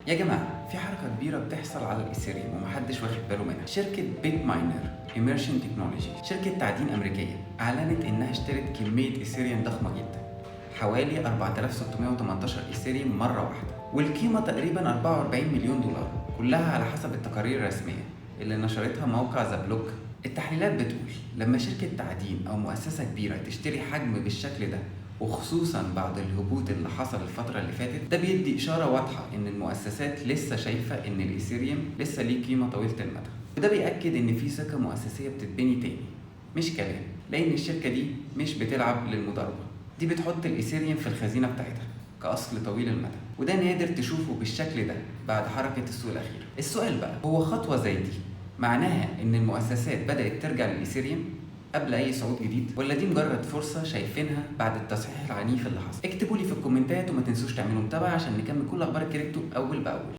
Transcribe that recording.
يا جماعة، في حركة كبيرة بتحصل على الايثيريوم ومحدش واخد باله منها. شركة بيتماينر إيميرشن تكنولوجي، شركة تعدين أمريكية، أعلنت إنها اشترت كمية إيثيريوم ضخمة جدا، حوالي 4618 إيثيريوم مرة واحدة، والقيمة تقريبا 44 مليون دولار، كلها على حسب التقارير الرسمية اللي نشرتها موقع ذا بلوك. التحليلات بتقول لما شركة تعدين أو مؤسسة كبيرة تشتري حجم بالشكل ده، وخصوصا بعد الهبوط اللي حصل الفترة اللي فاتت، ده بيدي إشارة واضحة إن المؤسسات لسه شايفة إن الإيثيريوم لسه ليه قيمة طويلة المدى، وده بيأكد إن في ثقة مؤسسية بتتبني تاني، مش كلام. لأن الشركة دي مش بتلعب للمضاربة، دي بتحط الإيثيريوم في الخزينة بتاعتها كأصل طويل المدى، وده نادر تشوفه بالشكل ده بعد حركة السوق الأخيرة. السؤال بقى، هو خطوة زي دي معناها إن المؤسسات بدأت ترجع للإيثيريوم قبل أي صعود جديد، ولا دي مجرد فرصة شايفينها بعد التصحيح العنيف اللي حصل؟ اكتبوا لي في الكومنتات، وما تنسوش تعملوا متابعة عشان نكمل كل أخبار الكريبتو أول بأول.